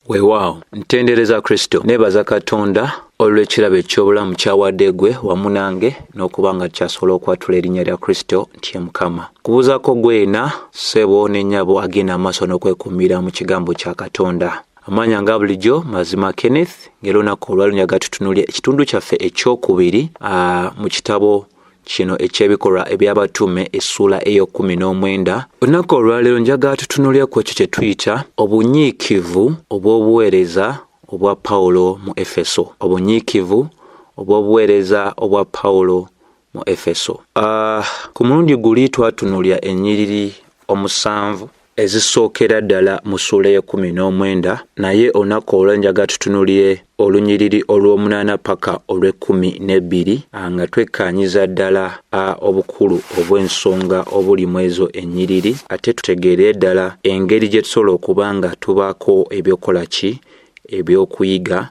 Weewaawo, ntendereza Kristo. Neebaza Katonda olw'ekirabo eky'obulamu ky'awadde gwe wamu nange n'okuba nga tukyasobola okwatula erinnya lya Kristo nti ye Mukama. Kubuuzaako gwena ssebo ne nnyabo agenda amaaso n'okwekuumira mu kigambo kya Katonda. Amaanya nga bulijjo Mazima Kenneth, ng'era olunaku olwaleero njagala tutunuulire ekitundu kyaffe ekyokubiri mu kitabo kino eky'ebikolwa eby'abatume essuula ey'okkumi n'omwenda. Olunaku olwaleero njagala tutunuulire ku ekyo kye tuyita obunyiikivu obw'obuweereza obwa Pawulo mu Efeso. Obunyiikivu obw'obuweereza obwa Pawulo mu Efeso. Ku mulundi guli twatunuulira ennyiriri 7 ezisookera ddala mu ssuula ey'ekkumi n'omwenda, naye olunaku olwo njagala tutunuulire olunyiriri olw'omunaana paka olw'ekkumi n'ebbiri, nga twekkaanyiza ddala obukulu obw'ensonga obuli mu ezo ennyiriri, ate tutegeere ddala engeri gye tusobola okuba nga tubaako ebyokukola ki, ebyokuyiga,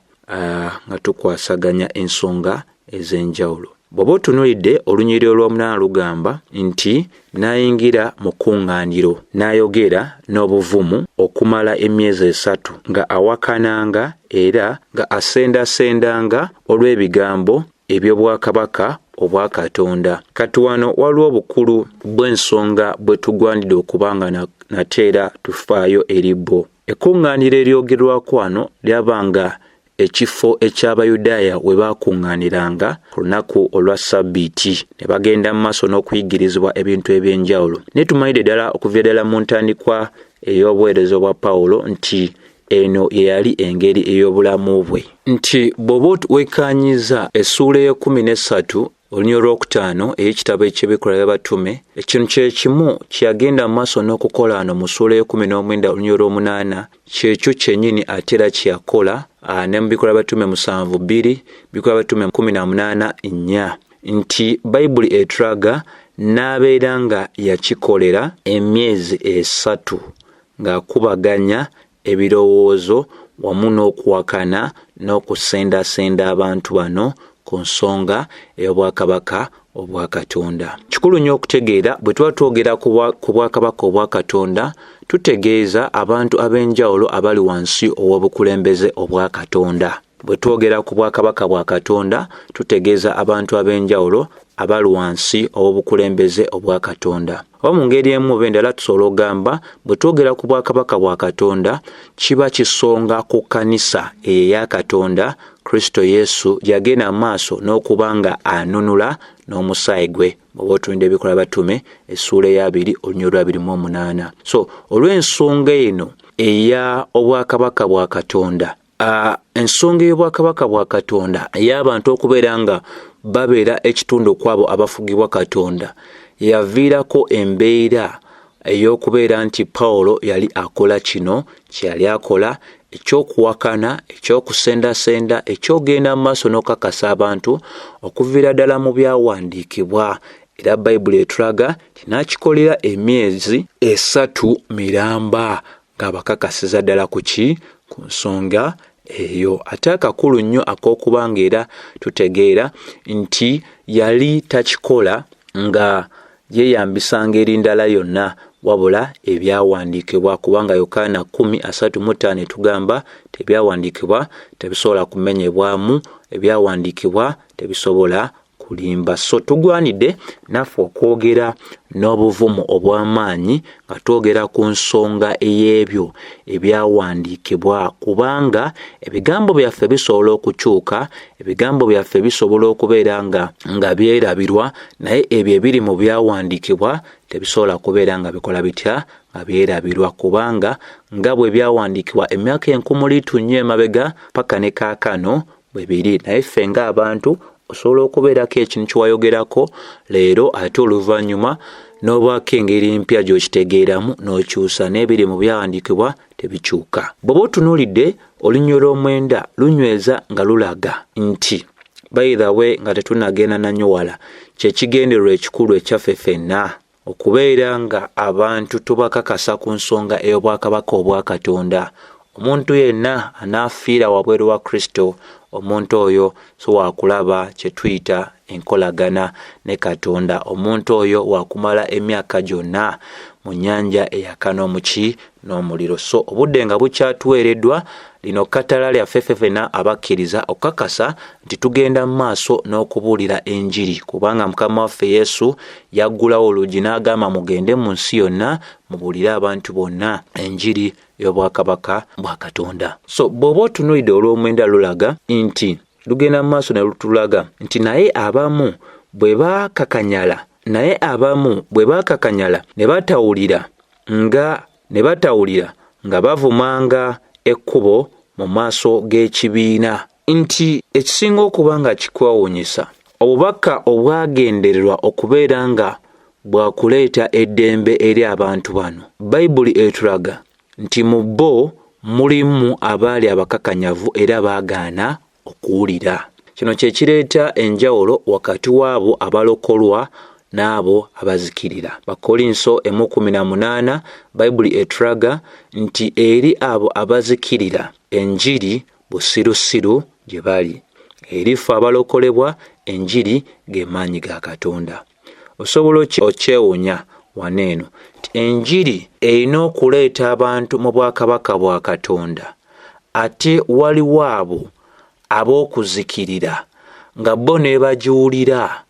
nga tukwasaganya ensonga ez'enjawulo. Bw'oba otunuulidde olunyiriri olw'omunaana lugamba nti n'ayingira mu kkuŋŋaaniro n'ayogera n'obuvumu okumala emyezi 3 nga awakananga era nga asendasendanga olw'ebigambo eby'obwakabaka obwa Katonda. Kati wano waliwo obukulu bw'ensonga bwe tugwanidde okuba nga nate era tufaayo eri bo. Ekkuŋŋaaniro eryogerwako wano lyabanga ekifo eky'Abayudaaya we baakuŋŋaaniranga ku lunaku olwa Ssabbiiti ne bagenda mu maaso n'okuyigirizibwa ebintu eby'enjawulo. Naye tumanyidde ddala okuva ddala mu ntandikwa ey'obuweereza bwa Pawulo nti eno ye yali engeri ey'obulamu bwe. Nti bw'oba wekkaanyiza essuula ey'ekkumi n'essatu olunyiriri olwokutaano ey'ekitabo eky'ebikolwa by'abatume, ekintu kye kimu kye yagenda mu maaso n'okukola wano mu ssuula ey'ekkumi n'omwenda olunyiriri olw'omunaana, kyekyo kyennyini ate era kye yakola ne mu bikolwa by'abatume 7:2, bikolwa by'abatume 18:4, nti Bayibuli etulaga n'abeera nga yakikolera emyezi 3 ng'akubaganya ebirowoozo wamu n'okuwakana n'okusendasenda abantu bano ku nsonga ey'obwakabaka obwa Katonda. Kikulu nnyo okutegeera bwe tuba twogera ku bwakabaka obwa Katonda, tutegeeza abantu ab'enjawulo abali wansi ow'obukulembeze obwa Katonda. Bwe twogera ku bwakabaka bwa Katonda, tutegeeza abantu ab'enjawulo abali wansi ow'obukulembeze obwa Katonda. Oba mu ngeri emu oba endala tusobola okugamba bwe twogera ku bwakabaka bwa Katonda, kiba kisonga ku kkanisa eyo eya Katonda, Kristo Yesu yagenda mu maaso n'okuba nga anunula n'omusaayi gwe. Bw'oba otunudde ebikolwa by'abatume essuula ey'abiri olunyiriri olwa abiri mu omunaana. So olw'ensonga eno eya obwakabaka bwa Katonda, ensonga ey'obwakabaka bwa Katonda ey'abantu okubeera nga babeera ekitundu ku abo abafugibwa Katonda, yaviirako embeera ey'okubeera nti Pawulo yali akola kino kye yali akola, eky'okuwakana, eky'okusendasenda, eky'ogenda mu maaso n'okukakasa abantu okuviira ddala mu byawandiikibwa. Era Bayibuli etulaga nti n'akikolera emyezi 3 miramba ng'abakakasiza ddala ku ki? Ku nsonga eyo. Ate akakulu nnyo ak'okuba ng'era tutegeera nti yali takikola nga yeeyambisa ngeri ndala yonna wabula ebyawandiikibwa, kubanga Yokaana 10:35 etugamba nti ebyawandiikibwa tebisobola kumenyebwamu, ebyawandiikibwa tebisobola kulimba. So tugwanidde naffe okwogera n'obuvumu obw'amaanyi nga twogera ku nsonga ey'ebyo ebyawandiikibwa, kubanga ebigambo byaffe bisobola okukyuka, ebigambo byaffe bisobola okubeera nga byerabirwa, naye ebyo ebiri mu byawandiikibwa tebisobola kubeera nga bikola bitya, nga byerabirwa, kubanga nga bwe byawandiikibwa emyaka enkumuliitu nnyo emabega paka ne kaakano bwe biri. Naye ffe ng'abantu osobola okubeerako ekintu kye wayogerako leero ate oluvannyuma n'obaako engeri mpya gy'okitegeeramu n'okyusa, n'ebiri mu byawandiikibwa tebikyuka. Bw'oba otunuulidde olunyiriri olw'omwenda lunyweza nga lulaga nti, by the way, nga tetunnagenda na nnyo wala, kye kigendererwa ekikulu ekyaffe ffenna okubeera nga abantu tubakakasa ku nsonga ey'obwakabaka obwa Katonda, Omuntu yenna anaafiira wabweru wa Kristo, omuntu oyo si waakulaba kye tuyita enkolagana ne Katonda. Omuntu oyo waakumala emyaka gyonna mu nnyanja eyaka n'omuki n'omuliro. So obudde nga bukyatuweereddwa, lino kkatala lyaffe ffe ffenna abakkiriza okukakasa nti tugenda mu maaso n'okubuulira enjiri, kubanga Mukama waffe Yesu yaggulawo oluggi n'agamba mugende mu nsi yonna mubuulire abantu bonna enjiri y'obwakabaka bwa Katonda. So bw'oba otunuulidde olw'omwenda lulaga nti lugenda mu maaso ne lutulaga nti naye abamu bwe baakakanyala, naye abamu bwe baakakanyala ne batawulira nga ne batawulira nga bavumanga ekkubo mu maaso g'ekibiina. Nti ekisinga okuba nga kikwewuunyisa, obubaka obwagendererwa okubeera nga bwakuleeta eddembe eri abantu bano, Bayibuli etulaga nti mu bo mulimu abaali abakakanyavu era baagaana okuwulira. Kino kye kireeta enjawulo wakati w'abo abalokolwa n'abo abazikirira. Bakkolinso emu kkumi na munaana, Bayibuli etulaga nti eri abo abazikirira, enjiri busirusiru gye bali. Eri ffe abalokolebwa, enjiri ge maanyi ga Katonda. Osobola okyewunya wano eno nti enjiri erina okuleeta abantu mu bwakabaka bwa Katonda, ate waliwo abo ab'okuzikirira nga bo ne bagiwulira,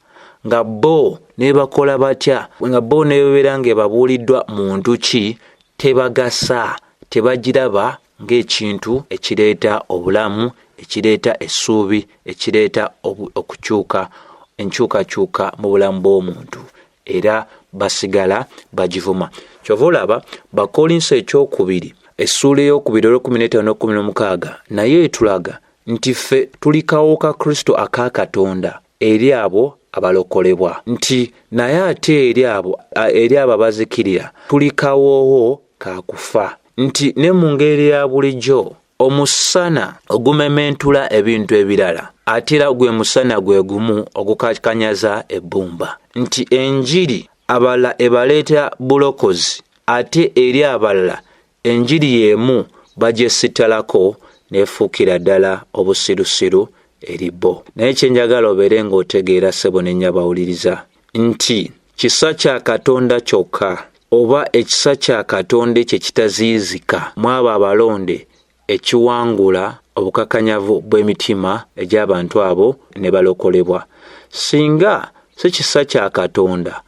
nga bo ne bakola batya, nga bo ne babeera ng'ebabuuliddwa muntu ki, tebagasa, tebagiraba ng'ekintu ekireeta obulamu, ekireeta essuubi, ekireeta okukyuka, enkyukakyuka mu bulamu bw'omuntu, era basigala bagivuma. Ky'ova olaba Bakkolinso ekyokubiri essuula ey'okubiri olw'ekkumi n'ettaano n'ekkumi n'omukaaga nayo etulaga nti ffe tuli kawo ka Kristo aka Katonda eri abo abalokolebwa, nti naye ate eri abo, eri abo abazikirira tuli kawoowo ka kufa, nti ne mu ngeri ya bulijjo omusana ogumementula ebintu ebirala ate era gwe musana gwe gumu ogukakanyaza ebbumba, nti enjiri abalala ebaleeta bulokozi ate eri abalala enjiri y'emu bagyesittalako n'efuukira ddala obusirusiru eri bo. Naye kye njagala obeere ng'otegeera ssebo ne nnyabo awuliriza nti kisa kya Katonda kyokka oba ekisa kya Katonda ekyo ekitaziyizika mu abo abalonde ekiwangula obukakanyavu bw'emitima egy'abantu abo ne balokolebwa. Singa si kisa kya Katonda,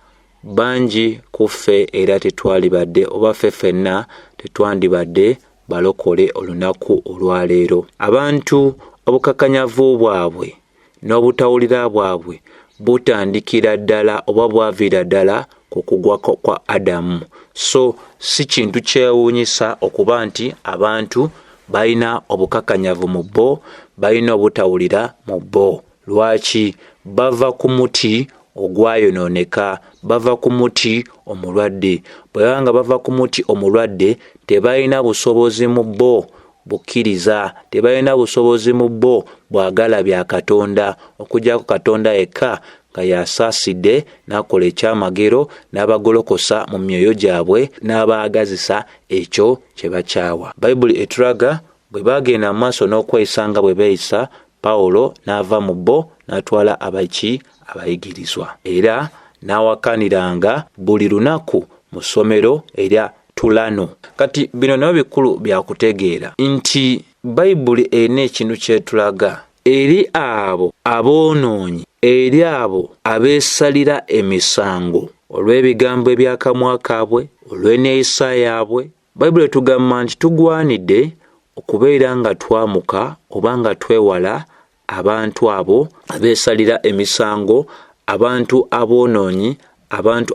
bangi ku ffe era tetwalibadde oba ffe ffenna tetwandibadde balokole olunaku olwaleero. Abantu obukakanyavu bwabwe n'obutawulira bwabwe butandikira ddala oba bwaviira ddala ku kugwa kwa Adamu. So si kintu kyewuunyisa okuba nti abantu balina obukakanyavu mu bo, balina obutawulira mu bo. Lwaki? Bava ku muti ogwayonooneka, bava ku muti omulwadde. Bwe baba nga bava ku muti omulwadde, tebalina busobozi mu bo bukkiriza, tebalina busobozi mu bo bwagala bya Katonda, okuggyako Katonda yekka nga y'asaasidde n'akola ekyamagero n'abagolokosa mu myoyo gyabwe n'abaagazisa ekyo kye bakyawa. Bayibuli etulaga bwe baagenda mu maaso n'okweyisa nga bwe beeyisa, Pawulo n'ava mu bo n'atwala abaki abayigirizwa, era n'awakaniranga buli lunaku mu ssomero erya Tulano. Kati bino nabyo bikulu bya kutegeera nti Bayibuli erina ekintu ky'etulaga eri abo aboonoonyi, eri abo abeesalira emisango olw'ebigambo eby'akamwa kaabwe, olw'enneeyisa yaabwe. Bayibuli etugamba nti tugwanidde okubeera nga twamuka oba nga twewala abantu abo abeesalira emisango, abantu aboonoonyi, abantu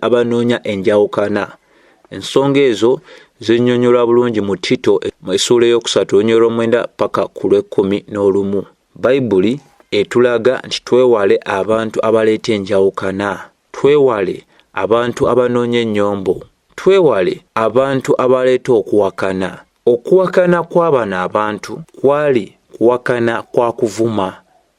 abanoonya enjawukana. Ensonga ezo zinnyonnyolwa bulungi mu Tito essuula ey'okusatu olunyiriri lw'omwenda paka ku lw'ekkumi n'olumu. Bayibuli etulaga nti twewale abantu abaleeta enjawukana, twewale abantu abanoonya ennyombo, twewale abantu abaleeta okuwakana. Okuwakana kwa bano abantu kwali kuwakana kwa kuvuma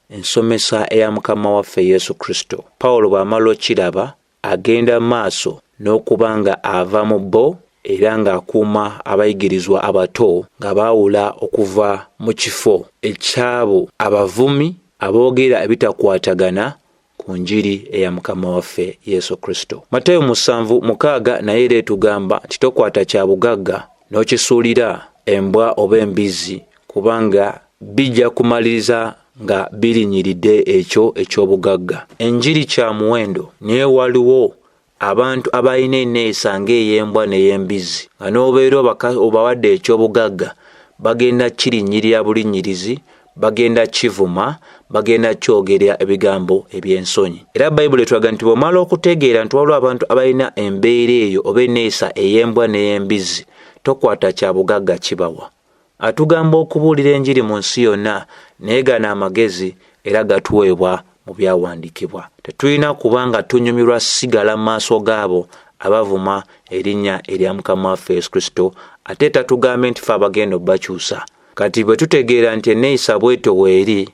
ensomesa eya Mukama waffe Yesu Kristo. Pawulo bw'amala okiraba, agenda mu maaso n'okuba nga ava mu bo era ng'akuuma abayigirizwa abato nga baawula okuva mu kifo eky'abo abavumi aboogera ebitakwatagana ku njiri eya Mukama waffe Yesu Kristo. Matayo 7:6 naye era etugamba nti tokwata kya bugagga n'okisuulira embwa oba embizzi, kubanga bijja kumaliriza nga birinyiridde ekyo eky'obugagga. Enjiri kya muwendo, naye waliwo abantu abalina enneeyisa ng'ey'embwa n'ey'embizzi, nga n'obeera obawadde eky'obugagga bagenda kirinnyirira bulinnyirizi, bagenda kivuma, bagenda kyogera ebigambo eby'ensonyi. Era Bayibuli etulaga nti bw'omala okutegeera nti waliwo abantu abalina embeera eyo oba enneeyisa ey'embwa n'ey'embizzi, tokwata kya bugagga kibawa. Atugamba okubuulira enjiri mu nsi yonna, naye gano amagezi era gatuweebwa mu byawandiikibwa. Tetulina kuba nga tunyumirwa sigala mu maaso gaabo abavuma erinnya erya Mukama waffe Yesu Kristo, ate tatugambe nti fe abagenda obbakyusa. Kati bwe tutegeera nti enneeyisa bw'etyo weeri,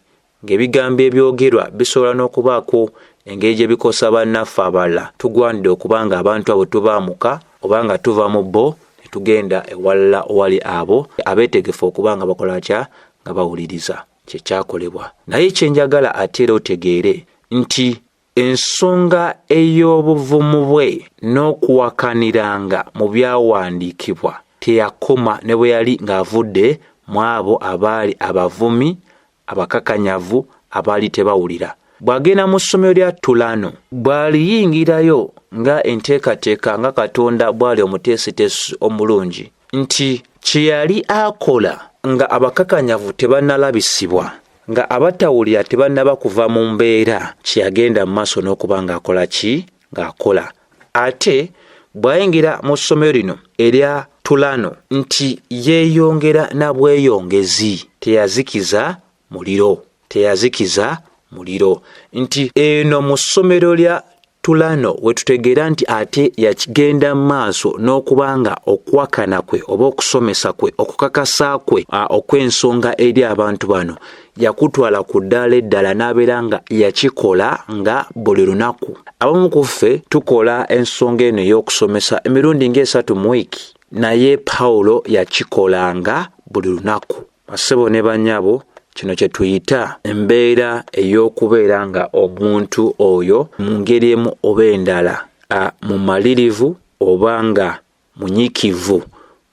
ng'ebigambo ebyogerwa bisobola n'okubaako engeri gye bikosa bannaffe abalala, tugwanidde okuba nga abantu abo tubaamuka oba nga tuva mu bo ne tugenda ewalala owali abo abeetegefu okuba nga bakola kya nga bawuliriza kye kyakolebwa. Naye kye njagala ate era otegeere nti ensonga ey'obuvumu bwe n'okuwakaniranga mu byawandiikibwa teyakoma ne bwe yali ng'avudde mu abo abaali abavumi, abakakanyavu, abaali tebawulira. Bw'agenda mu ssomero lya Tulano, bw'aliyingirayo nga enteekateeka nga Katonda bw'ali omuteesiteesi omulungi, nti kye yali akola nga abakakanyavu tebannalabisibwa, nga abatawulira tebannaba kuva mu mbeera, kye yagenda mu maaso n'okuba ng'akola ki? Ng'akola. Ate bw'ayingira mu ssomero lino erya Tulano, nti yeeyongera na bweyongezi, teyazikiza muliro, teyazikiza muliro. Nti eno mu ssomero lya Tulano we tutegeera nti ate yakigenda mu maaso n'okuba nga okuwakana kwe oba okusomesa kwe, okukakasa kwe okw'ensonga eri abantu bano yakutwala ku ddaala eddala n'abeera nga yakikola nga buli lunaku. Abamu ku ffe tukola ensonga eno ey'okusomesa emirundi ng'esatu mu wiiki, naye Pawulo yakikolanga buli lunaku. Bassebo ne bannyabo, kino kye tuyita embeera ey'okubeera nga omuntu oyo mu ngeri emu oba endala mumalirivu oba nga munyiikivu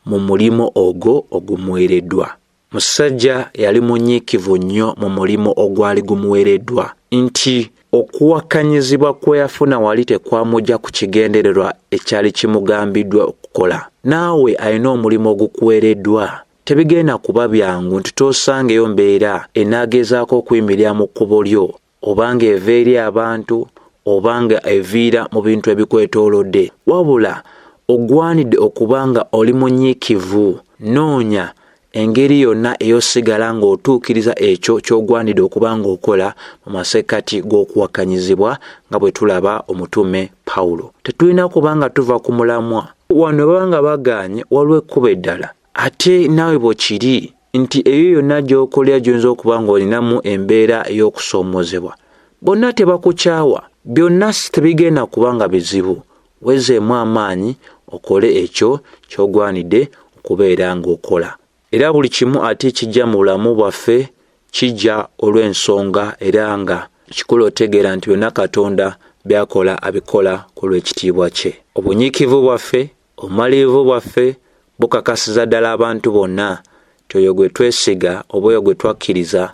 mu mulimu ogwo ogumuweereddwa. Musajja yali munyiikivu nnyo mu mulimu ogwali gumuweereddwa, nti okuwakanyizibwa kwe yafuna wali tekwamugya ku kigendererwa ekyali kimugambiddwa okukola. Naawe alina omulimu ogukuweereddwa, tebigenda kuba byangu nti toosangeyo mbeera enaagezaako okuyimirira mu kkubo lyo, oba ng'eva eri abantu oba nga eviira mu bintu ebikwetoolodde. Wabula ogwanidde okuba nga oli munyiikivu, noonya engeri yonna ey'osigala ng'otuukiriza ekyo ky'ogwanidde okuba ng'okola mu masekkati g'okuwakanyizibwa nga bwe tulaba omutume Pawulo. Tetulina kuba nga tuva ku mulamwa. Wano baba nga bagaanye, waliwo ekkubo eddala. Ate naawe bwe kiri nti eyo yonna gy'okolera gy'oyinza okuba ng'olinamu embeera ey'okusoomoozebwa, bonna tebakukyawa, byonna tebigenda kuba nga bizibu. Wezeemu amaanyi okole ekyo ky'ogwanidde okubeera ng'okola. Era buli kimu ate kijja mu bulamu bwaffe kijja olw'ensonga, era nga kikulu otegeera nti byonna Katonda by'akola abikola ku lw'ekitiibwa kye. Obunyiikivu bwaffe, obumalirivu bwaffe bukakasiza ddala abantu bonna nti oyo gwe twesiga oba oyo gwe twakkiriza,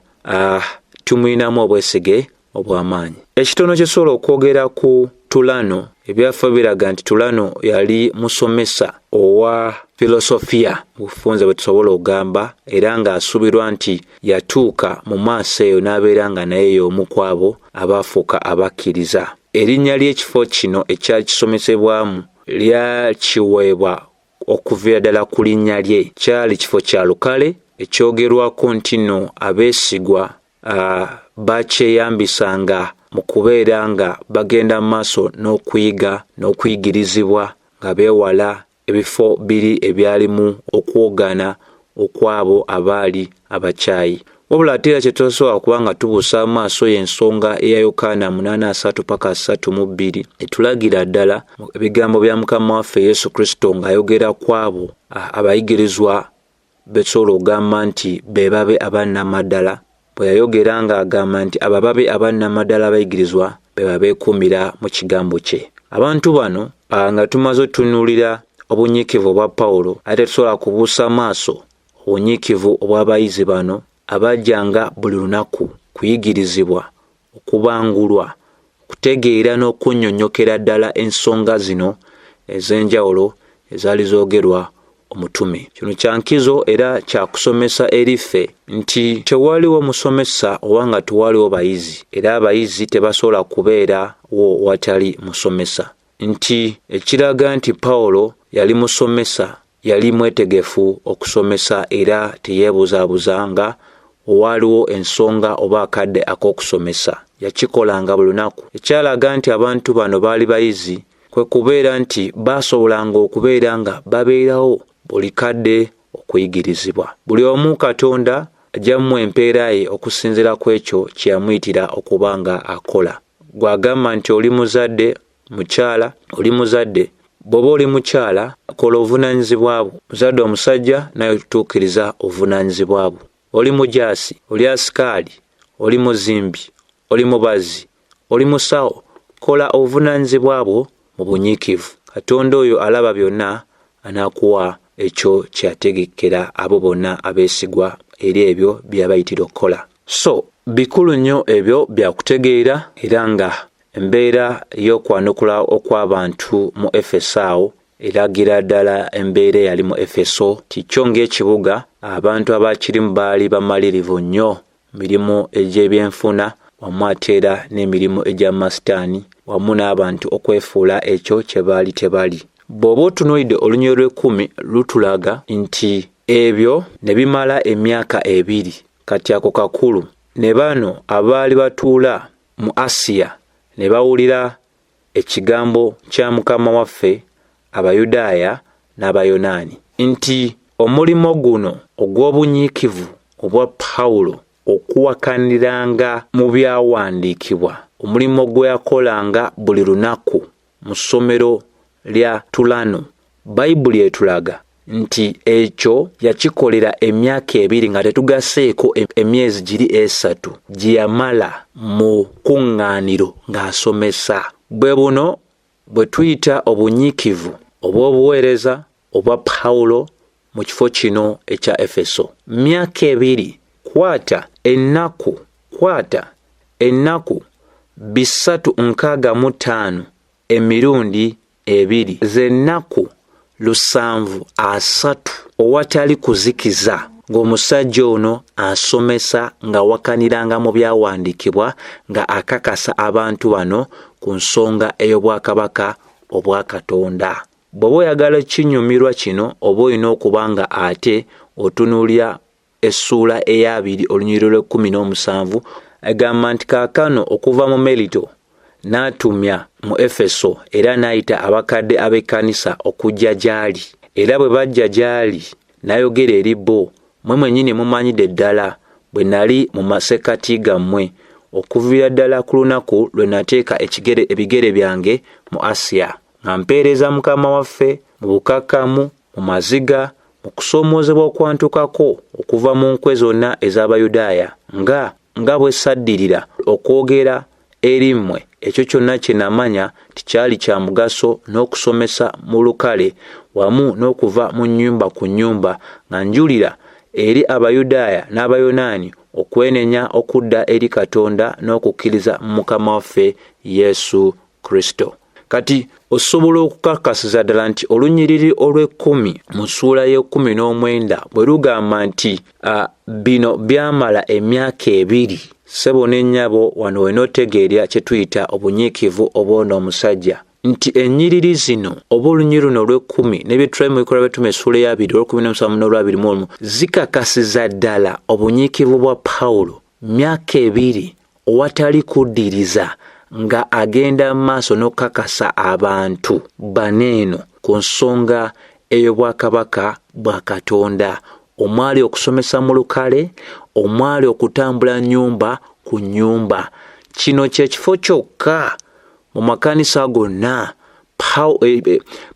tumulinamu obwesige obw'amaanyi. Ekitono kye sobola okwogera ku Tulano, ebyafaayo biraga nti Tulano yali musomesa owa filosofiya mu bufunze bwe tusobola okugamba, era ng'asuubirwa nti yatuuka mu maaso eyo n'abeera nga naye y'omu ku abo abaafuuka abakkiriza. Erinnya ly'ekifo kino ekyali kisomesebwamu lyakiweebwa okuviira ddala ku linnya lye. Kyali kifo kya lukale ekyogerwako nti nno abeesigwa bakyeyambisanga mu kubeera nga bagenda mu maaso n'okuyiga n'okuyigirizibwa nga beewala ebifo biri ebyalimu okwogana okw'abo abaali abakyayi. Wabula ate era kye tutasobola kuba nga tubuusa amaaso y'ensonga eya Yokaana 8:3-32 etulagira ddala ebigambo bya Mukama waffe Yesu Kristo ng'ayogera ku abo abayigirizwa betusobola okugamba nti be babe abannamaddala, bwe yayogera ng'agamba nti abababe abannamaddala abayigirizwa be babeekuumira mu kigambo kye. Abantu bano nga tumaze otunuulira obunyiikivu obwa Pawulo, ate tetusobola kubuusa maaso obunyiikivu obw'abayizi bano abajjanga buli lunaku kuyigirizibwa, okubangulwa, okutegeera n'okunnyonnyokera ddala ensonga zino ez'enjawulo ezaali zoogerwa omutume. Kino kya nkizo era kya kusomesa eri ffe nti tewaliwo musomesa oba nga tewaliwo bayizi, era abayizi tebasobola kubeerawo watali musomesa. Nti ekiraga nti Pawulo yali musomesa, yali mwetegefu okusomesa era teyeebuzaabuzanga waaliwo ensonga oba akadde ak'okusomesa. Yakikolanga buli lunaku. Ekyalaga nti abantu bano baali bayizi kwe kubeera nti baasobolanga okubeera nga babeerawo buli kadde okuyigirizibwa. Buli omu Katonda ajja mmuwa empeera ye okusinziira ku ekyo kye yamuyitira okuba nga akola. Gw'agamba nti oli muzadde, mukyala, oli muzadde. Bw'oba oli mukyala, kola obuvunaanyizibwa bwo. Muzadde omusajja naye tutuukiriza obuvunaanyizibwa bwo. Oli mujaasi, oli asikaali, oli muzimbi, oli mubazzi, oli musawo, kola obuvunaanyizibwa bwo mu bunyiikivu. Katonda oyo alaba byonna anaakuwa ekyo kye yategekera abo bonna abeesigwa eri ebyo bye yabayitira okukola. So bikulu nnyo ebyo bya kutegeera, era nga embeera y'okwanukula okw'abantu mu Efeso awo eragira ddala embeera eyali mu Efeso nti kyo ng'ekibuga abantu abakirimu baali bamalirivu nnyo mirimu egy'ebyenfuna wamu ate era n'emirimu egya masitaani wamu n'abantu okwefuula ekyo kye baali tebali. Bw'oba otunuulidde olunyiriri lw'ekkumi lutulaga nti ebyo ne bimala emyaka ebiri. Kati ako kakulu. Ne bano abaali batuula mu Asiya ne bawulira ekigambo kya Mukama waffe, Abayudaaya n'Abayonaani, nti omulimo guno ogw'obunyiikivu obwa Pawulo okuwakaniranga mu byawandiikibwa, omulimu gwe yakolanga buli lunaku mu ssomero lya Tulano, Bayibuli etulaga nti ekyo yakikolera emyaka ebiri nga tetugaseeko emyezi giri 3 gye yamala mu kuŋŋaaniro ng'asomesa. Bwe buno bwe tuyita obunyiikivu obw'obuweereza obwa Pawulo mu kifo kino ekya Efeso. Myaka ebiri, kwata ennaku 365 emirundi ebiri, z'ennaku 730 owatali kuzikiza, ng'omusajja ono asomesa ng'awakaniranga mu byawandiikibwa nga akakasa abantu bano ku nsonga ey'obwakabaka obwa Katonda. Bw'oba oyagala kinyumirwa kino, oba olina okuba nga ate otunuulira essuula ey'abiri olunyiriri lw'ekkumi n'omusanvu egamba nti kaakano okuva mu Melito n'atumya mu Efeso era n'ayita abakadde ab'ekkanisa okujja gy'ali. Era bwe bajja gy'ali n'ayogera eri bo, mmwe mwennyini mumanyidde ddala bwe nali mu masekkati gammwe okuviira ddala ku lunaku lwe nateeka ebigere byange mu Asiya, nga mpeereza Mukama waffe mu bukakkamu, mu maziga, mu kusoomoozebwa okwantukako okuva mu nkwe zonna ez'Abayudaaya, nga bwe saddirira okwogera eri mmwe ekyo kyonna kye namanya nti kyali kya mugaso n'okusomesa mu lukale wamu n'okuva mu nnyumba ku nnyumba, nga njulira eri Abayudaaya n'Abayonaani okwenenya okudda eri Katonda n'okukkiriza mu Mukama waffe Yesu Kristo. Kati osobola okukakasiza ddala nti olunyiriri olw'ekkumi mu ssuula y'ekkumi n'omwenda bwe lugamba nti bino byamala emyaka ebiri, ssebo ne nnyabo, wano we n'otegeera kye tuyita obunyiikivu obw'ono omusajja, nti ennyiriri zino oba olunyiriri luno olw'ekkumi n'ebitulayo mu bikolwa by'Abatume essuula ey'abiri olw'ekkumi n'omusanvu n'olwabiri mu olumu zikakasiza ddala obunyiikivu bwa Pawulo myaka ebiri owatali kuddiriza nga agenda mu maaso n'okukakasa abantu bano eno ku nsonga ey'obwakabaka bwa Katonda omwali okusomesa mu lukale, omwali okutambula nnyumba ku nnyumba. Kino kye kifo kyokka mu makanisa gonna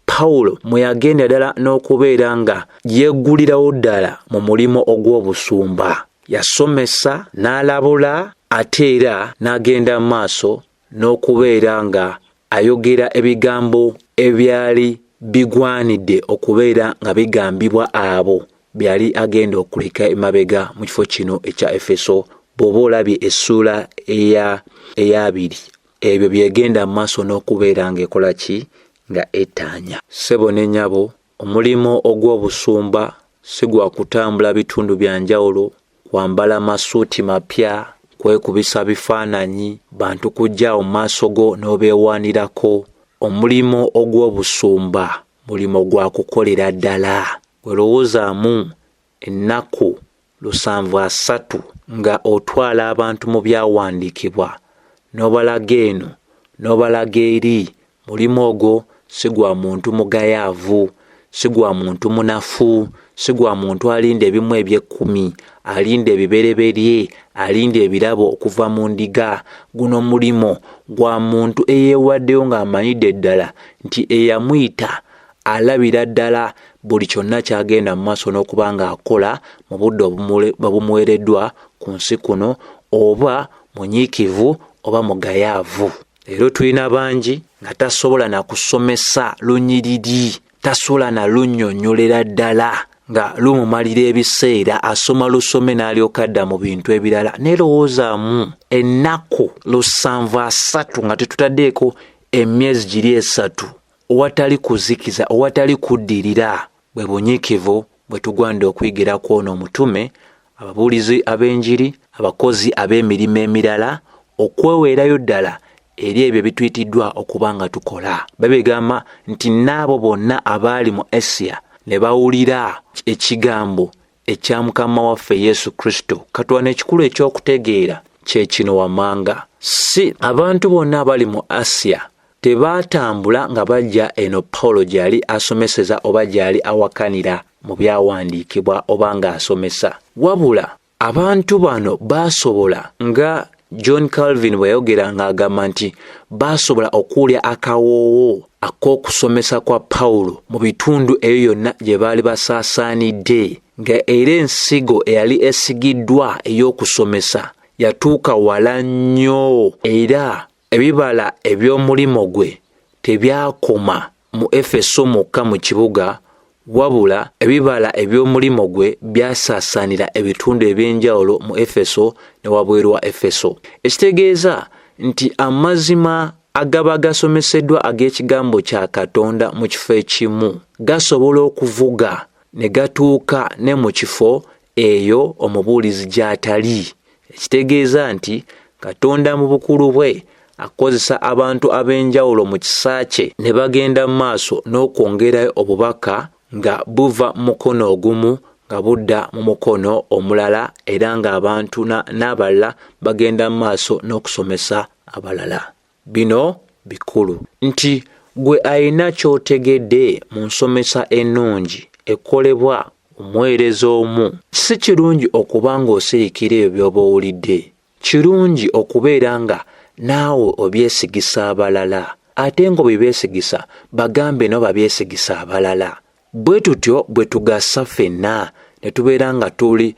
Pawulo mwe yagenda ddala n'okubeera nga yeggulirawo ddala mu mulimu ogw'obusumba. Yasomesa, n'alabula, ate era n'agenda mu maaso n'okubeera nga ayogera ebigambo ebyali bigwanidde okubeera nga bigambibwa abo byali agenda okuleka emabega mu kifo kino ekya Efeso. Bw'oba olabye essuula ey'abiri, ebyo byegenda mu maaso n'okubeera ng'ekola ki? Nga ettaanya. Ssebo ne nnyabo, omulimu ogw'obusumba si gwa kutambula bitundu bya njawulo, kwambala masuuti mapya, kwekubisa bifaananyi, bantu kujja mu maaso go n'obeewaanirako. Omulimu ogw'obusumba mulimu gwa kukolera ddala. Werowoozaamu ennaku 730 nga otwala abantu mu byawandiikibwa n'obalaga eno n'obalaga eri. Mulimu ogwo si gwa muntu mugayaavu, si gwa muntu munafu, si gwa muntu alinda ebimu eby'ekkumi, alinda ebibereberye, alinda ebirabo okuva mu ndiga. Guno mulimu gwa muntu eyeewaddeyo ng'amanyidde ddala nti eyamuyita alabira ddala buli kyonna ky'agenda mu maaso n'okuba ng'akola mu budde obumuweereddwa ku nsi kuno, oba munyiikivu oba mugayaavu. Leero tulina bangi nga tasobola na kusomesa lunyiriri, tasobola na lunnyonnyolera ddala nga lumumalira ebiseera, asoma lusome n'alyoka adda mu bintu ebirala. Neerowoozaamu ennaku 730 nga tetutaddeeko emyezi giri 3, owatali kuzikiza, owatali kuddirira. Bwe bunyiikivu bwe tugwanidde okuyigira ku ono omutume, ababuulizi ab'enjiri, abakozi ab'emirimu emirala, okweweerayo ddala eri ebyo ebituyitiddwa okuba nga tukola. Babigamba nti n'abo bonna abaali mu Asiya ne bawulira ekigambo ekya Mukama waffe Yesu Kristo. Katwana ekikulu eky'okutegeera kye kino wammanga. Si abantu bonna abali mu Asiya tebaatambula nga bajja eno Pawulo gy'ali asomeseza oba gy'ali awakanira mu byawandiikibwa oba ng'asomesa. Wabula abantu bano baasobola, nga John Calvin bwe yayogera ng'agamba nti baasobola okuwulira akawoowo ak'okusomesa kwa Pawulo mu bitundu ebyo byonna gye baali basaasaanidde, nga era ensigo eyali esigiddwa ey'okusomesa yatuuka wala nnyo, era ebibala eby'omulimu gwe tebyakoma mu Efeso mwokka mu kibuga, wabula ebibala eby'omulimu gwe byasaasaanira ebitundu eby'enjawulo mu Efeso ne wabweru wa Efeso. Ekitegeeza nti amazima agaba gasomeseddwa ag'ekigambo kya Katonda mu kifo ekimu gasobola okuvuga ne gatuuka ne mu kifo eyo omubuulizi gy'atali. Ekitegeeza nti Katonda mu bukulu bwe akozesa abantu ab'enjawulo mu kisa kye ne bagenda mu maaso n'okwongerayo obubaka nga buva mu mukono ogumu nga budda mu mukono omulala, era ng'abantu n'abalala bagenda mu maaso n'okusomesa abalala. Bino bikulu nti gwe alina ky'otegedde mu nsomesa ennungi ekolebwa omuweereza omu. Si kirungi okuba ng'osirikira ebyo by'oba owulidde. Kirungi okubeera nga naawe obyesigisa abalala, ate ng'obibeesigisa bagambe nabo babyesigisa abalala. Bwe tutyo bwe tugasa ffenna ne tubeera nga tuli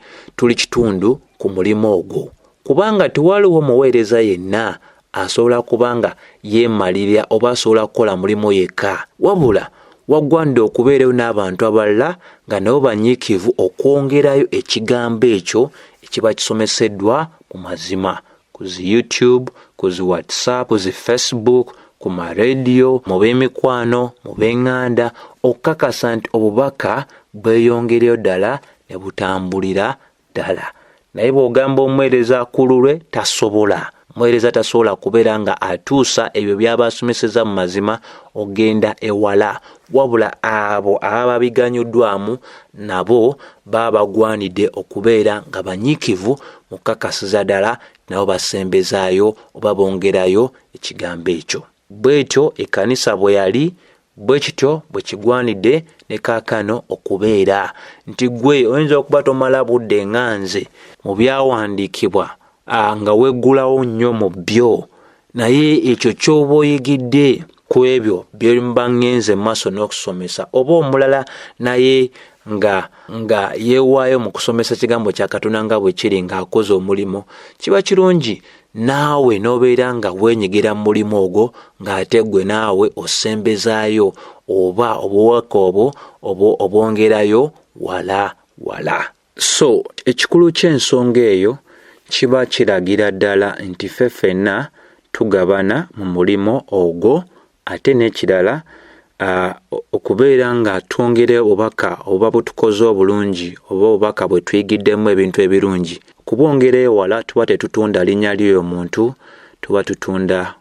kitundu ku mulimu ogwo, kubanga tewaliwo muweereza yenna asobola kuba nga yeemalirira oba asobola kukola mulimu yekka, wabula wagwanidde okubeerayo n'abantu abalala nga nabo banyiikivu okwongerayo ekigambo ekyo ekiba kisomeseddwa mu mazima ku zi YouTube, ku zi WhatsApp, ku zi Facebook, ku marediyo, mu b'emikwano, mu b'eŋŋanda, okukakasa nti obubaka bweyongereyo ddala ne butambulira ddala. Naye bw'ogamba omuweereza ku lulwe tasobola. Omuweereza tasobola kubeera nga atuusa ebyo by'aba asomesezza mu mazima ogenda ewala, wabula abo ababa biganyuddwamu nabo baba bagwanidde okubeera nga banyiikivu mu kukakasiza ddala nabo basembezaayo oba bongerayo ekigambo ekyo. Bw'etyo ekkanisa bwe yali Bwe kityo bwe kigwanidde ne kaakano okubeera nti ggwe oyinza okuba tomala budde nga nze mu byawandiikibwa nga weggulawo nnyo mu byo, naye ekyo ky'oba oyigidde ku ebyo bye mba ŋŋenze mu maaso n'okusomesa, oba omulala naye nga yeewaayo mu kusomesa kigambo kya Katonda nga bwe kiri ng'akoze omulimu, kiba kirungi naawe n'obeera nga weenyigira mu mulimu ogwo ng'ate ggwe naawe osembezaayo oba obuwaka obwo obwongerayo wala wala. So ekikulu ky'ensonga eyo kiba kiragira ddala nti ffe ffenna tugabana mu mulimu ogwo, ate n'ekirala okubeera nga twongera obubaka obuba butukoze obulungi oba obubaka bwe tuyigiddemu ebintu ebirungi. Kubwongera ewala tuba tetutunda linnya ly'oyo muntu, tuba tutunda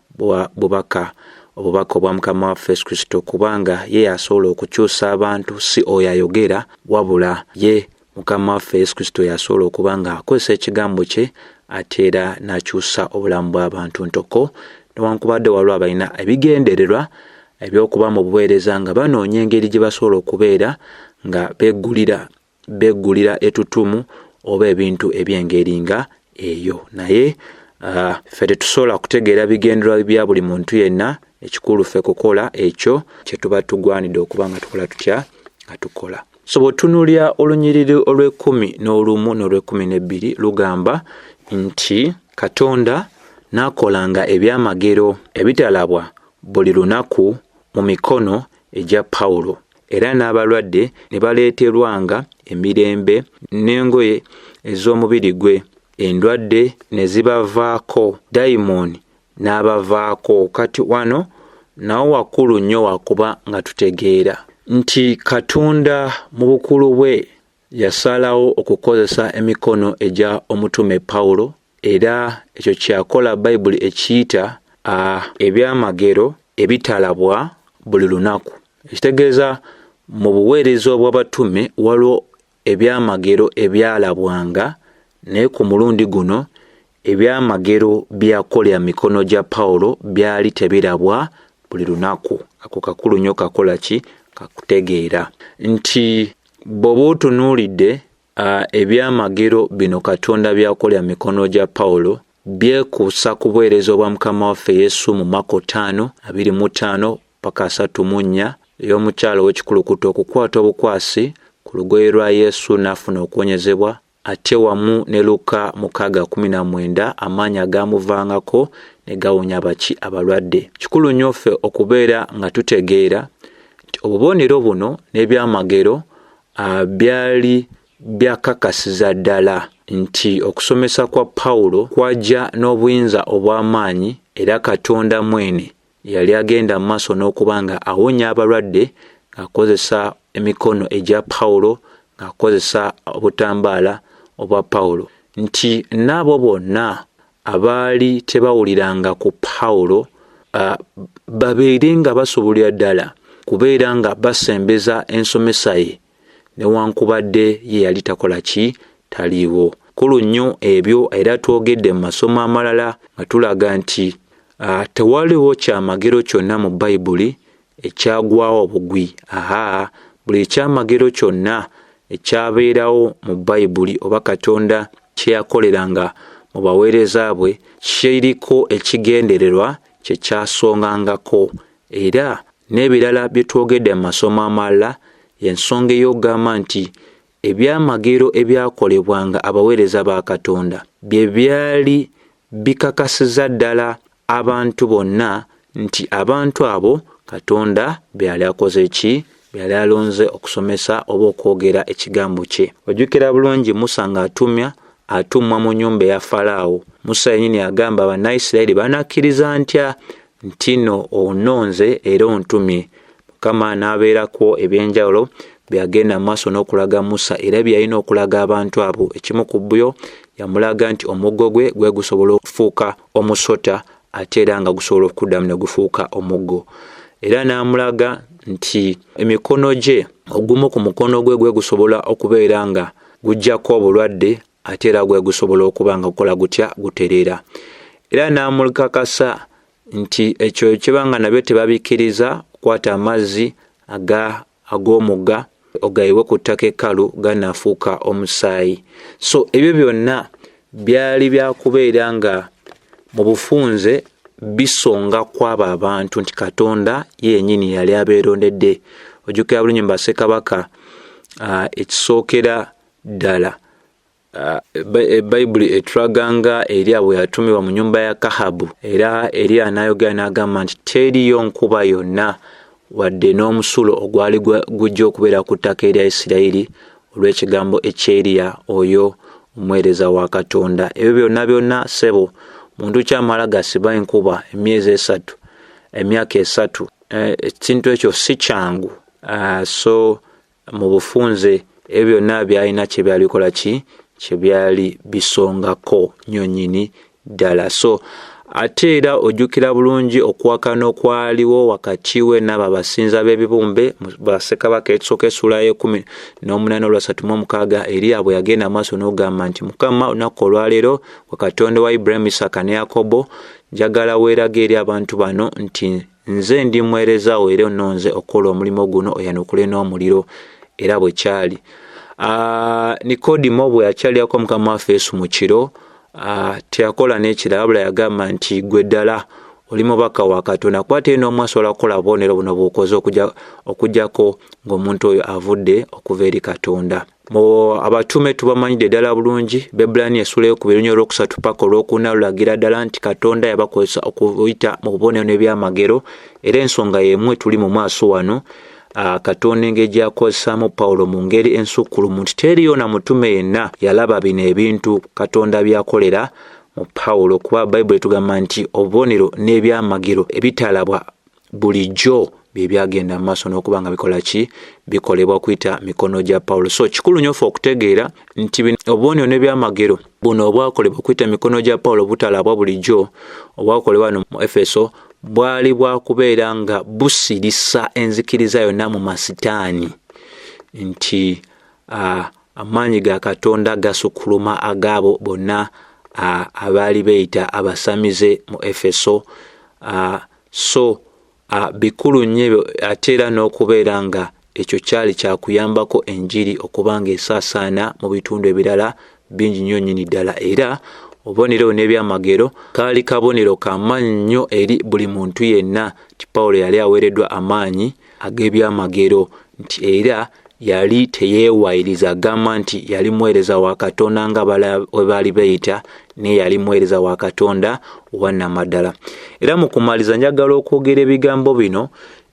bubaka, obubaka obwa Mukama waffe Yesu Kristo, kubanga ye yasobola okukyusa abantu, si oyo ayogera, wabula ye Mukama waffe Yesu Kristo yasobola okuba nga akozesa ekigambo kye ate era n'akyusa obulamu bw'abantu ntoko. Newankubadde waliwo abalina ebigendererwa eby'okuba mu buweereza nga banoonya engeri gye basobola okubeera nga beggulira ettutumu oba ebintu eby'engeri nga eyo, naye ffe tetusobola kutegeera bigendererwa bya buli muntu yenna. Ekikulu ffe kukola ekyo kye tuba tugwanidde okuba nga tukola tutya nga tukola. So bw'otunuulira olunyiriri olw'ekumi n'olumu n'olw'ekumi n'ebbiri lugamba nti Katonda n'akolanga ebyamagero ebitalabwa buli lunaku mu mikono egya Pawulo, era n'abalwadde ne baleeterwanga emirembe n'engoye ez'omubiri gwe, endwadde ne zibavaako, dayimooni n'abavaako. Kati wano nawo wakulu nnyo wakuba nga tutegeera nti Katonda mu bukulu bwe yasalawo okukozesa emikono egya omutume Pawulo, era ekyo kyakola Bayibuli ekiyita ebyamagero ebitalabwa buli lunaku. Ekitegeeza mu buweereza obw'abatume waliwo ebyamagero ebyalabwanga, naye ku mulundi guno ebyamagero byakolera mikono gya Pawulo byali tebirabwa buli lunaku. Ako kakulu nnyo kakola ki? Kakutegeera nti bw'oba otunuulidde ebyamagero bino Katonda byakolera mikono gya Pawulo byekuusa ku buweereza obwa Mukama waffe Yesu mu Mako 5:25 paka 34, ey'omukyala ow'ekikulukuto okukwata obukwasi ku lugoye lwa Yesu n'afuna okuwonyezebwa, ate wamu ne Luka 6:19 amaanyi agaamuvangako ne gawonya baki abalwadde. Kikulu nnyo ffe okubeera nga tutegeera nti obubonero buno n'ebyamagero byali byakakasiza ddala nti okusomesa kwa Pawulo kwajja n'obuyinza obw'amaanyi, era Katonda mwene yali agenda mu maaso n'okuba nga awonya abalwadde ng'akozesa emikono egya Pawulo, ng'akozesa obutambaala obwa Pawulo, nti n'abo bonna abaali tebawuliranga ku Pawulo babeere nga basobolera ddala kubeera nga basembeza ensomesa ye newankubadde ye yali takola ki, taliiwo. Kulu nnyo ebyo, era twogedde mu masomo amalala nga tulaga nti tewaliwo kyamagero kyonna mu Bayibuli ekyagwawo obugwi. Buli ekyamagero kyonna ekyabeerawo mu Bayibuli oba Katonda kye yakoleranga mu baweereza bwe kiriko ekigendererwa kye kyasongangako, era n'ebirala bye twogedde mu masomo amalala y'ensonga ey'okugamba nti ebyamagero ebyakolebwanga abaweereza ba Katonda bye byali bikakasiza ddala abantu bonna nti abantu abo Katonda byali akoze ki, byali alonze okusomesa oba okwogera ekigambo kye. Ojjukira bulungi Musa ng'atumya atumwa mu nnyumba eya Falaawo. Musa yennyini agamba Bannaisirayiri banakkiriza ntya nti nno onnonze era ontumye. Mukama n'abeerako ebyenjawulo byagenda mu maaso n'okulaga Musa era bye yalina okulaga abantu abo. Ekimu ku byo yamulaga nti omuggo gwe gwe gusobola okufuuka omusota ate era nga gusobola okuddamu ne gufuuka omuggo. Era n'amulaga nti emikono gye, ogumu ku mukono gwe gwe gusobola okubeera nga guggyako obulwadde ate era gwe gusobola okuba nga gukola gutya, gutereera. Era n'amukakasa nti ekyo kiba nga nabyo tebabikkiriza Kwata amazzi ag'omugga ogayiwe ku ttaka ekkalu, ganaafuuka omusaayi. So ebyo byonna byali byakubeera nga mu bufunze bisonga kw'abo abantu nti Katonda ye yennyini yali abeerondedde. Ojjukira bulungi mu Bassekabaka ekisookera ddala Bayibuli etulaga nga Eriya bwe yatumibwa mu nnyumba ya Kahabu, era Eriya n'ayogera n'agamba nti teriiyo nkuba yonna wadde n'omusulo ogwali gujja okubeera ku ttaka erya Isirayiri olw'ekigambo eky'Eriya oyo omuweereza wa Katonda. Ebyo byonna byonna ssebo muntu kyamala gasiba enkuba emyezi 3, emyaka 3, ekintu ekyo si kyangu. So mu bufunze ebyo byonna byalina kye byali bikola ki, kye byali bisongako nnyo nnyini ddala. So ate era ojjukira bulungi okuwakana okwaliwo wakati we n'abo abasinza b'ebibumbe mu Bassekabaka ekisooka essula y'e18 olwasatu mu omukaaga, Eriya bwe yagenda maaso n'ogamba nti Mukama olunaku olwaleero gwe Katonda wa Ibulayimu, Isaaka ne Yakobo, njagala weerage eri abantu bano nti nze ndi muweereza wo era onnonze okukola omulimu guno oyanukule n'omuliro. Era bwe kyali. Nikodimo bwe yakyalirako Mukama waffe Yesu mu kiro, teyakola n'ekirala wabula yagamba nti gwe ddala oli mubaka wa Katonda, kuba teri n'omu asobola kukola bubonero buno bw'okoze okuggyako ng'omuntu oyo avudde okuva eri Katonda. Mu abatume tubamanyidde ddala bulungi, Bebbulaniya essula ey'okubiri olunyiriri olwokusatu paka olwokuna lulagira ddala nti Katonda yabakozesa okuyita mu bubonero n'ebyamagero, era ensonga y'emu etuli mu maaso wano. Katonda engeri gy'akozesaamu Pawulo mu ngeri ensukkulumu nti teriiyo na mutume yenna yalaba bino ebintu Katonda by'akolera mu Pawulo, kuba Bayibuli etugamba nti obubonero n'ebyamagero ebitalabwa bulijjo bye byagenda mu maaso n'okuba nga bikola ki, bikolebwa kuyita mikono gya Pawulo. So kikulu nnyo ffe okutegeera nti bino obubonero n'ebyamagero buno obwakolebwa kuyita mikono gya Pawulo butalabwa bulijjo obwakolebwa wano mu Efeso bwali bwa kubeera nga busirisa enzikiriza yonna mu masitaani nti amaanyi ga Katonda gasukkuluma agaabo bonna abaali beeyita abasamize mu Efeso. So bikulu nnyo ebyo, ate era n'okubeera nga ekyo kyali kyakuyambako enjiri okuba ng'esaasaana mu bitundu ebirala bingi nnyo nnyini ddala. Era obubonero n'ebyamagero kaali kabonero ka maanyi nnyo eri buli muntu yenna nti Pawulo yali aweereddwa amaanyi ag'ebyamagero, nti era yali teyeewayiriza agamba nti yali muweereza wa Katonda nga bwe baali beeyita, naye yali muweereza wa Katonda owa nnamaddala. Era mu kumaliza njagala okwogera ebigambo bino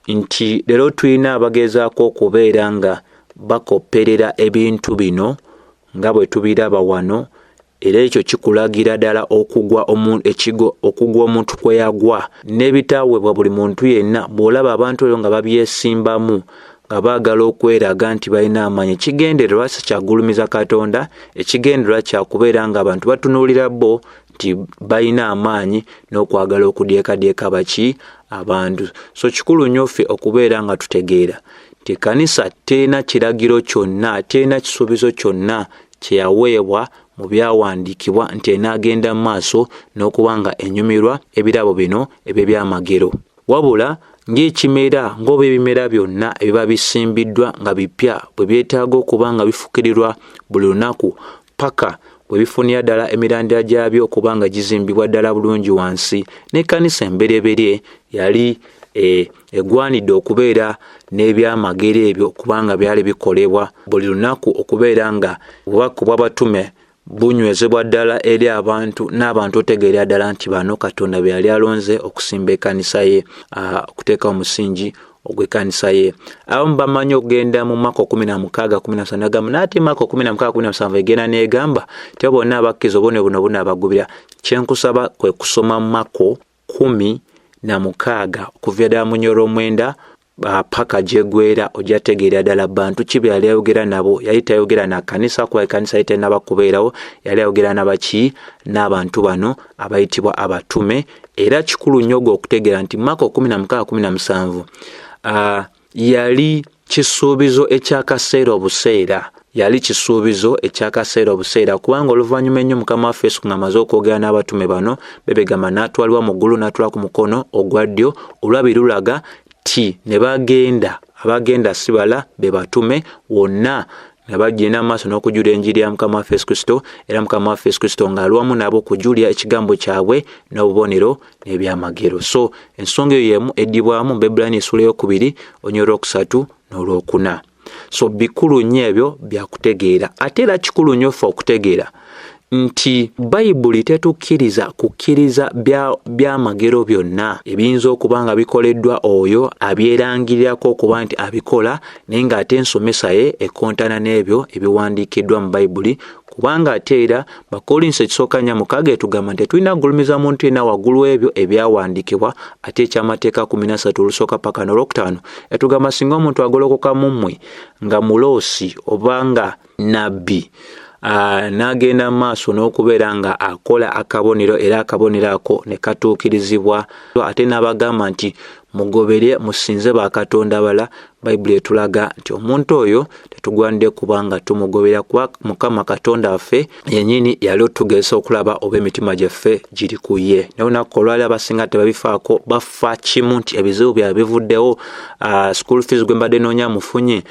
nti leero tulina abagezaako okubeera nga bakopperera ebintu bino nga bwe tubiraba wano, era ekyo kikulagira ddala okugwa okugwa omuntu kwe yagwa n'ebitaaweebwa buli muntu yenna. Bw'olaba abantu eyo nga babyesimbamu nga baagala okweraga nti balina amaanyi, ekigendererwa si kyagulumiza Katonda, ekigendererwa kya kubeera ng'abantu batunuulira bo nti balina amaanyi n'okwagala okudyekadyeka baki abantu. So kikulu nnyo ffe okubeera nga tutegeera nti ekkanisa terina kiragiro kyonna, terina kisuubizo kyonna kye yaweebwa mu byawandiikibwa nti enaagenda mu maaso n'okuba nga enyumirwa ebirabo bino eby'ebyamagero. Wabula ng'ekimera ng'oba ebimera byonna ebiba bisimbiddwa nga bipya bwe byetaaga okuba nga bifukirirwa buli lunaku paka bwe bifunira ddala emirandira gyabyo okuba nga gizimbibwa ddala bulungi wansi, n'ekkanisa embereberye yali egwanidde okubeera n'ebyamagero ebyo kubanga byali bikolebwa buli lunaku okubeera nga obubaka bw'abatume bunywezebwa ddala eri abantu, n'abantu otegeerera ddala nti bano Katonda be yali alonze okusimba ekkanisa ye, okuteeka omusingi ogw'ekkanisa ye. Abamu bamanyi okugenda mu Mako 16:17 n'agamba, n'ate Mako 16:17 egenda n'egamba nti abo bonna abakkiriza obubonero buno bunaabagubira. Kye nkusaba kwe kusoma Mako 16 okuviira ddala mu nnyolo 9 paka gy'eggweera, ojja tegeera ddala bantu ki be yali ayogera nabo. Yali tayogera na kkanisa kuba ekkanisa yali tennaba kubeerawo, yali ayogera na baki, n'abantu bano abayitibwa abatume. Era kikulu nnyo gwe okutegeera nti Mako 16:17 yali kisuubizo eky'akaseera obuseera, yali kisuubizo eky'akaseera obuseera, kubanga oluvannyuma ennyo Mukama waffe Yesu ng'amaze okwogera n'abatume bano, bebegamba n'atwalibwa mu ggulu n'atwala ku mukono ogwa ddyo, olwabiri lulaga Nti ne bagenda, abagenda sibala be batume wonna nga bagenda maaso n'okujulira enjiri ya Mukama waffe Yesu Kristo, era Mukama waffe Yesu Kristo ng'alwamu nabo okujulira ekigambo kyabwe n'obubonero n'ebyamagero. So ensonga eyo y'emu eddibwamu mu Baebbulaniya essuula ey'okubiri olunyiriri olwokusatu n'olwokuna. So bikulu nnyo ebyo byakutegeera. Ate era kikulu nnyo ffe okutegeera nti Bayibuli tetukkiriza kukkiriza byamagero byonna ebiyinza okuba nga bikoleddwa oyo abyerangirirako okuba nti abikola, naye ng'ate ensomesa ye ekontana n'ebyo ebiwandiikiddwa mu Bayibuli. Kubanga ate era Bakkolinso ekisooka 4:6 etugamba nti tetulina kugulumiza muntu yenna waggulu ebyo ebyawandiikibwa. Ate ekyamateeka 13 olusooka paka n'olwokutaano etugamba singa omuntu agolokoka mu mmwe nga muloosi oba nga nabbi, n'agenda maaso n'okubeera nga akola akabonero, era akabonero ako ne katuukirizibwa, ate n'abagamba nti mugobere musinze bakatonda bala, Bayibuli etulaga nti omuntu oyo tetugwanidde kubanga tumugobera, kuba Mukama Katonda waffe yennyini yali otugezesa okulaba oba emitima gyaffe giri ku ye. Naye olunaku olwaleero abasinga tebabifaako, bafa kimu nti ebizibu byabwe bivuddewo, school fees gwe mbadde noonya mufunye,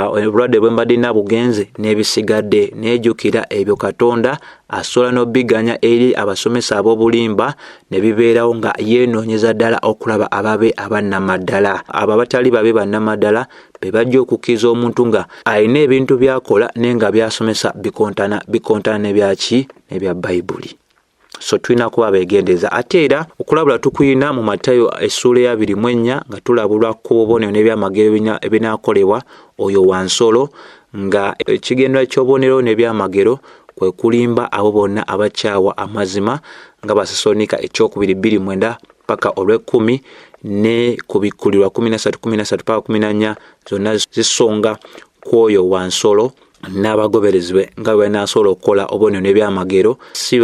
obulwadde bwe mbadde nina bugenze n'ebisigadde. Neejjukira ebyo Katonda asobola n'obiganya eri abasomesa ab'obulimba ne bibeerawo nga yeenoonyeza ddala okulaba ababe abannamaddala. Abo abatali babe bannamaddala be bajja okukkiriza omuntu nga alina ebintu by'akola naye nga by'asomesa bikontana n'ebyaki n'ebya Bayibuli. So tulina kuba abeegendereza. Ate era okulabula tukuyina mu Matayo essuula eya 24 nga tulabulwa ku bubonero n'ebyamagero ebinaakolebwa oyo wa nsolo, nga ekigendererwa ky'obubonero n'ebyamagero kwe kulimba abo bonna abakyawa amazima, nga Basessaloniika ekyokubiri 2:9 paka olw'ekkumi ne kubikkulirwa 13:13 paka 14, zonna zisonga ku oyo wa nsolo n'abagoberezi be nga bwe banaasobola okukola obubonero n'ebyamagero. Si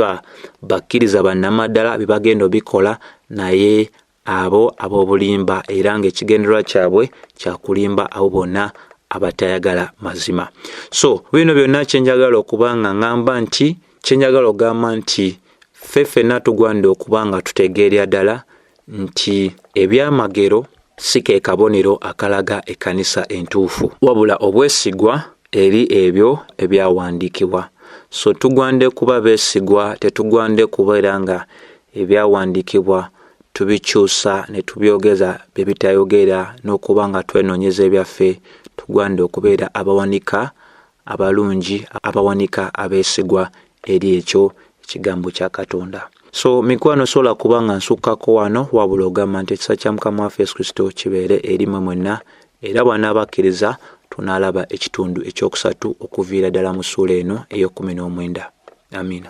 bakkiriza bannamaddala bye bagenda obikola, naye abo ab'obulimba, era ng'ekigendererwa kyabwe kya kulimba abo bonna abatayagala mazima. So bino byonna kyenjagala okuba nga ŋŋamba nti, kyenjagala okugamba nti ffe ffenna tugwanidde okuba nga tutegeerera ddala nti ebyamagero si ke kabonero akalaga ekkanisa entuufu, wabula obwesigwa eri ebyo ebyawandiikibwa. So tugwanidde kuba beesigwa, tetugwanidde kubeera nga ebyawandiikibwa tubikyusa ne tubyogeza bye bitayogera n'okuba nga twenoonyeza ebyaffe. Tugwanidde okubeera abawanika abalungi, abawanika abeesigwa eri ekyo ekigambo kya Katonda. So mikwano, sobola kuba nga nsukkako wano, wabula ogamba nti ekisa kya Mukama waffe Yesu Kristo kibeere eri mmwe mwenna, era bw'anaabakkiriza tunaalaba ekitundu ekyokusatu okuviira ddala mu ssuula eno ey'ekumi n'omwenda. Amiina.